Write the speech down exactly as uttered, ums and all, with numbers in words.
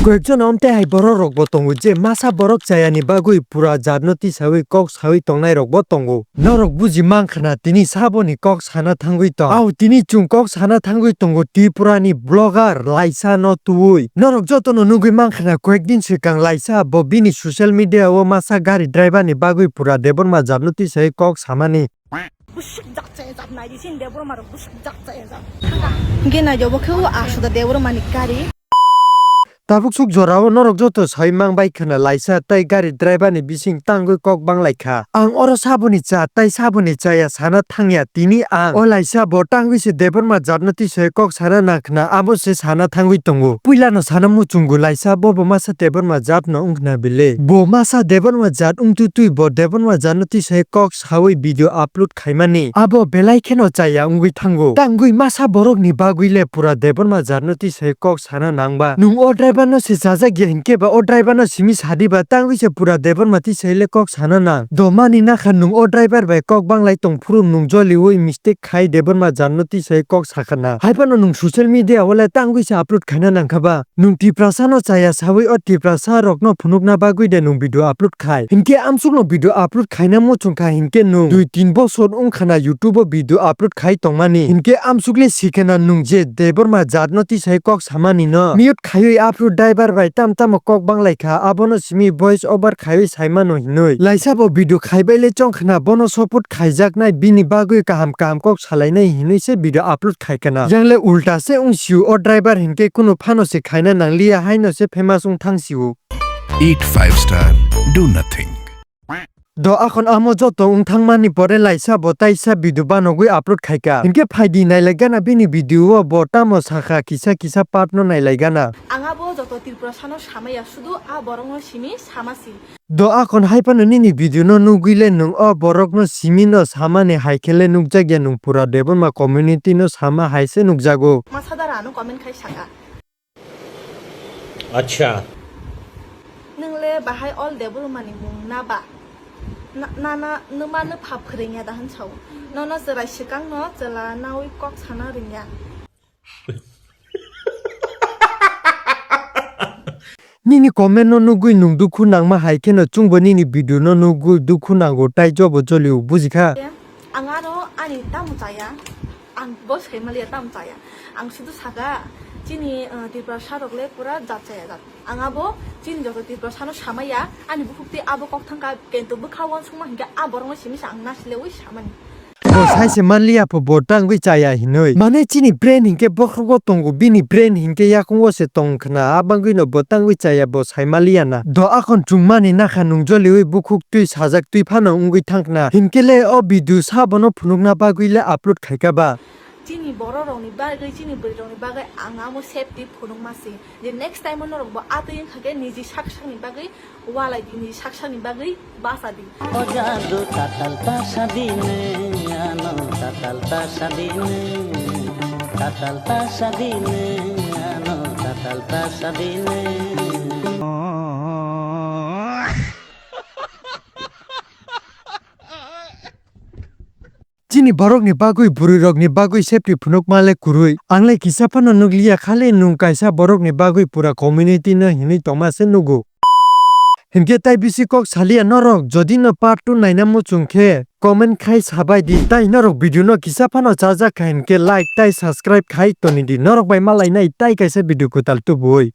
Koyekjon omte hai borok rokbo tongo je masa borok chayani bagwi pura jatno tisawi kok sawi tongnai rokbo tongo. Norok buji mankha na tini saboni kok sana thangwi tong. Ao tini chwng kok sana thangwi tongo Tripura ni vlogger Laisa no tubui. Norok joto no nugwi mankha na koyek din swkang Laisa bo bini social media o masa gari driver ni bagwi pura Debbarma jatno tisawi kok samani. Busuk jak chaya jak nai di sin Debbarma rok busuk jak chaya jak. Hingke nai jabo khe o Asuda Debbarma ni gari. Tabuk suk jorao norok joto sai mang bai khwna Laisa tai gari driver ni bising tangwi kok bang lai kha. Ang oro saboni cha tai saboni chaya sana thangya tini ang. O Laisa bo tangwi se Debbarma jatno tisai kok sana nang khwna abo se sana thangwi tongo. Puila no sana muchungo Laisa bo bo masa Debbarma jat no wng khwna bile. Bo masa Debbarma jat wng tu twi bo Debbarma jatno tisai kok sawi video upload khaimani. Abo belai kheno chaya wngwi thango. Tangwi masa borok ni bagwi le pura Debbarma jatno tisai kok sana nangba. Nung o driver no se chajak ya hinkhe ba o driver no simi sadi ba tangwi se pura Debbarma tisai le kok sana nang. Domani nakha nung o driver bai kok banglai tong phuru nung joliwi mistake khai Debbarma jatno tisai kok sakha na. Hai phano nung social media o le tangwi se upload khaina nangkha ba. Nung Tiprasa no chaya sawi o Tiprasa rok no phunukna bagwi de nung video upload khai. Hinkhe amsuk no video upload khaina muchung kha hinkhe nung dui tin bosor wng khana YouTube o video upload khai tongmani. Hinkhe amsuk le sikhe na nung je Debbarma jat no tisai kok samani no mute khaiwi aphuru driver bai tam tamo kok banglai kha abono simi voice over khaiwi saimano hinwi. Laisa bo video khaibai le chong khna bono support khaijaknai bini bagwi kaham kaham kok salainai hinwi se video upload khai khna. Yang le ulta se wng sio o driver hinkhe kunu phano se khaina nangliya haino se famous wng thang sio. Eat five star, do nothing. Do akhon amo joto wng thangmani pore Laisa bo taisa video banogwi upload khaikha. Hinkhe phaidi nailai gana bini video o bo tamo sakha kisa kisa part no nailai gana. Ang abo joto Tiprasa no samaya sudu a borok no simi samasi. Do akhon hai phano nini video no nugwi le nwng o borok no simi no samani hai khe le nukjak ya nwng pura Debbarma community no sama hai se nukjago. Masa dara ano comment khai saka. Acha. Nwng le bahai all Debbarma ni mung na ba? Na, na, na, nwma nwpha phwrwngya da hwn sao. Nono chwrai swkang no chwla nawi kok sana rwngya. Nini comment no nugwi nwng dukhu nangma hai kheno chwngbo nini video no nugwi dukhu nango tai jobo jolio bujikha. Ang aro ani tamo chaya, ang bo saimaliya tamo chaya. Ang sudu saka chini, uh, Tiprasa rok le pura jat chaya jat. Ang abo chini joto Tiprasa no samaya, ani bukhuk twi abo kok thangkha, kento bwkha uansukma hinkhe a borok no simi se ang naslewi samani. Bo sai se manliya pho bo tangwi chaya hinwi. Mane chini brain hinkhe bokhrogo tongo, bini brain hinkhe yakungo se tong khna, a bangwi no bo tangwi chaya bo sai manliya na. Do akhon chwngmani nakha nung joliwi bukhuk twi sajak twi phano wngwi thang khna. Hinkhe le o video sa bono phunukna bagwi le upload khaikha ba. Chini borok rokni bagwi, chini bwrwi rokni bagwi ang amo safety phunukma se. Je next time o norok bo atwi wngkha khe niji sak sakni bagwi walai di, niji sak sakni bagwi basa di. O jadu tatal ta sadine, ano tatal ta sadine, tatal ta sadine, ano tatal ta sadine. Chini borokni bagwi, bwrwirokni bagwi safety phunukma le kwrwi. Ang le kisa phano nukliya, khali nwng kaisa borokni bagwi pura community no hinwi tongma se nugo. Hinkhe tai bisi kok saliya norok, jodi no part two naina muchung khe comment khai sabai di. Tai norok video no kisa phano chajak kha hinkhe like tai subscribe khai toni di. Norok bai malainai tai kaisa video kwtal tubui.